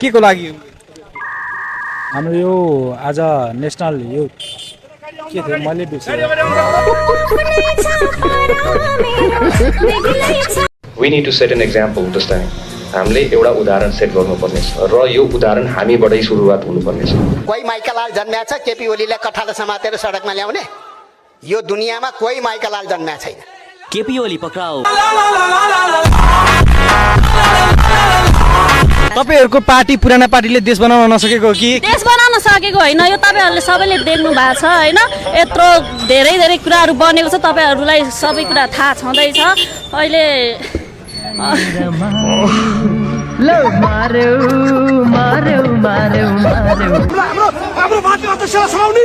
के को लागि हाम्रो यो आज नेसनल यो के थियो मैले बिर्सेँ We need to set an example this time. हामीले एउटा उदाहरण सेट गर्नुपर्ने छ र यो उदाहरण हामीबाटै सुरुवात हुनुपर्ने छ। कोही माइकालाल जन्म्या छ केपी ओलीलाई कठालो समातेर सडकमा ल्याउने यो दुनियाँमा कोही माइकालाल जन्म्या छैन। केपी ओली पक्राउ। तपाईहरुको पार्टी पुराना पार्टीले देश बनाउन नसकेको कि देश बनाउन सकेको होइन यो तपाईहरुले सबैले देख्नु भएको छ हैन यत्रो धेरै धेरै कुराहरु बनेको छ तपाईहरुलाई सबै कुरा थाहा छँदै छ अहिले हाम्रो मान्छेमा त सेवा सुनाउने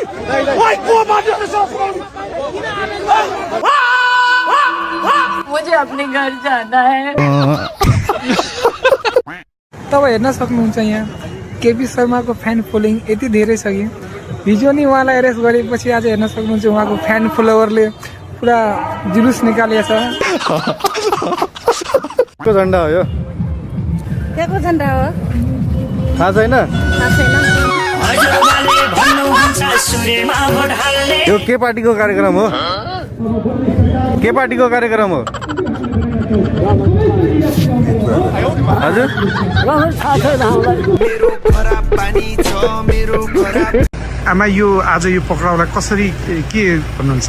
ओइ को मान्छे सेवा सुनाउने मुझे अपने घर जाना है तपाईँ हेर्न सक्नुहुन्छ यहाँ केपी शर्माको फ्यान फलोइङ यति धेरै छ कि हिजो नि उहाँलाई एरेस्ट गरेपछि आज हेर्न सक्नुहुन्छ उहाँको फ्यान फलोवरले पुरा जुलुस निकालेको छ। को झण्डा हो यो केको झण्डा हो थाहा छैन यो के पार्टीको कार्यक्रम हो के पार्टीको कार्यक्रम हो हजुर आमा यो आज यो पक्राउलाई कसरी के भन्नुहुन्छ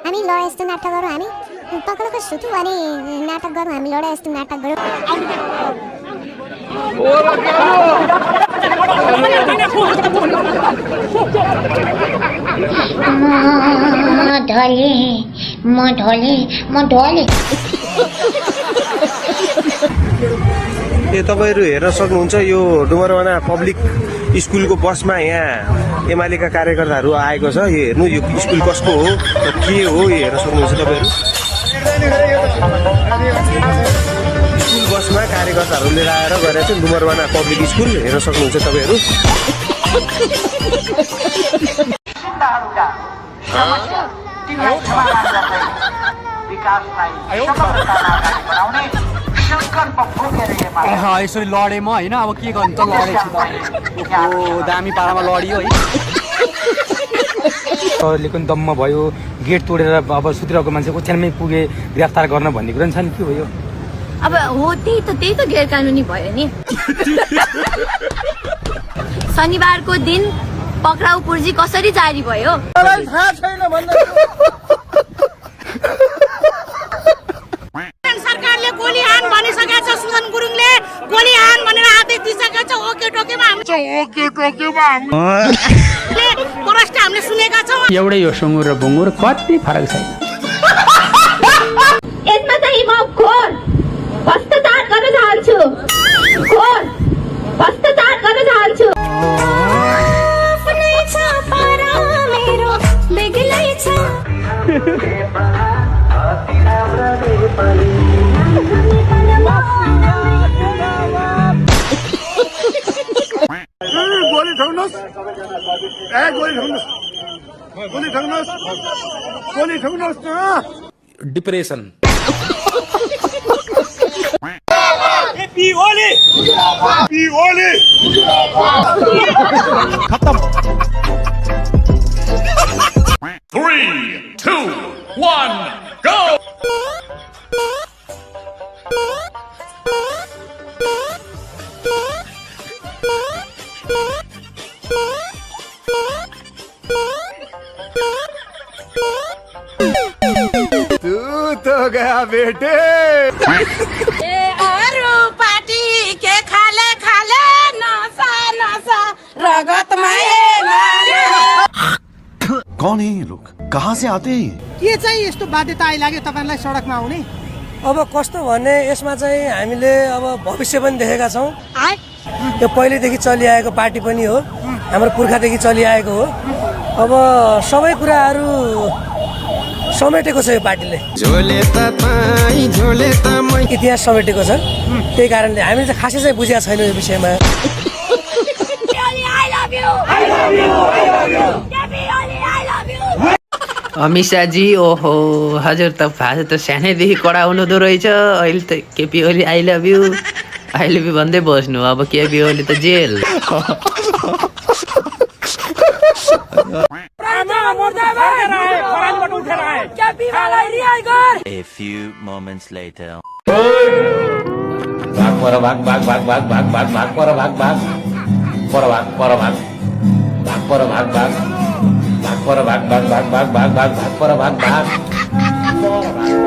हामी लडा यस्तो नाटक गरौँ हामी पक्राउको सुतु अनि नाटक गरौँ हामी लडा यस्तो नाटक गरौँ तपाईहरु हेर्न सक्नुहुन्छ यो डुमरवाना पब्लिक स्कुलको बसमा यहाँ एमालेका कार्यकर्ताहरू आएको छ। यो हेर्नु यो स्कुल कसको हो के हो यो हेर्न सक्नुहुन्छ तपाईहरु स्कुल बसमा कार्यकर्ताहरू लिएर आएर गरेको छ डुमरवाना पब्लिक स्कुल हेर्न सक्नुहुन्छ तपाईहरु यसरी लडे म हैन अब के गर्नु त लडेछु त दामी पारामा लडियो है सरले पनि दम्म भयो गेट तोडेर अब सुतिरहेको मान्छे ओछ्यानमै पुगे गिरफ्तार गर्न भन्ने कुरा नि छ नि के भयो अब हो त्यही त गैर कानुनी भयो नि शनिबारको दिन पक्राउ पुर्जी कसरी जारी भयो थाहा छैन भन्नु सरकारले गोली हान भनिसकेको छ सुमन गुरुङले गोली हान भनेर आदेश दिइसकेको छ ओके टोकेमा हामीले प्रश्न हामीले सुनेका छौं एउटै हो सुँगुर र भुँगुर कति फरक छैन यसमा चाहिँ म घोर भ्रष्टाचार गर्न चाहन्छु घोर भ्रष्टाचार गर्न चाहन्छु आफ्नै छ पारा मेरो बेग्लै छ गोली ठोक्नुस् गोली ठोक्नुस् न डिप्रेसन खत्म 3, 2, 1, go! तू तो गया बेटे पार्टी के खाले खाले नसा नसा रगत में कौन है ये लोग कहाँ से आते हैं के चाहिँ यस्तो बाध्यता आइलाग्यो तपाईहरुलाई सडकमा आउने अब कस्तो भने यसमा चाहिँ हामीले अब भविष्य पनि देखेका छौँ यो पहिलेदेखि चलिआएको पार्टी पनि हो हाम्रो पुर्खादेखि चलिआएको हो अब सबै कुराहरू समेटेको छ यो पार्टीले इतिहास समेटेको छ त्यही कारणले हामीले चाहिँ खासै चाहिँ बुझेका छैनौँ यो विषयमा अमित शाहजी ओहो हजुर त आज त सानैदेखि कडा हुनुहुँदो रहेछ अहिले त KP Oli I love you भन्दै बस्नु अब केपी ओली त jail A few moments later. भाग पर भाग भाग भाग भाग भाग भाग भाग पर भाग भाग पर भाग पर भाग भाग पर भाग भाग भाग पर भाग भाग भाग भाग भाग भाग भाग पर भाग भाग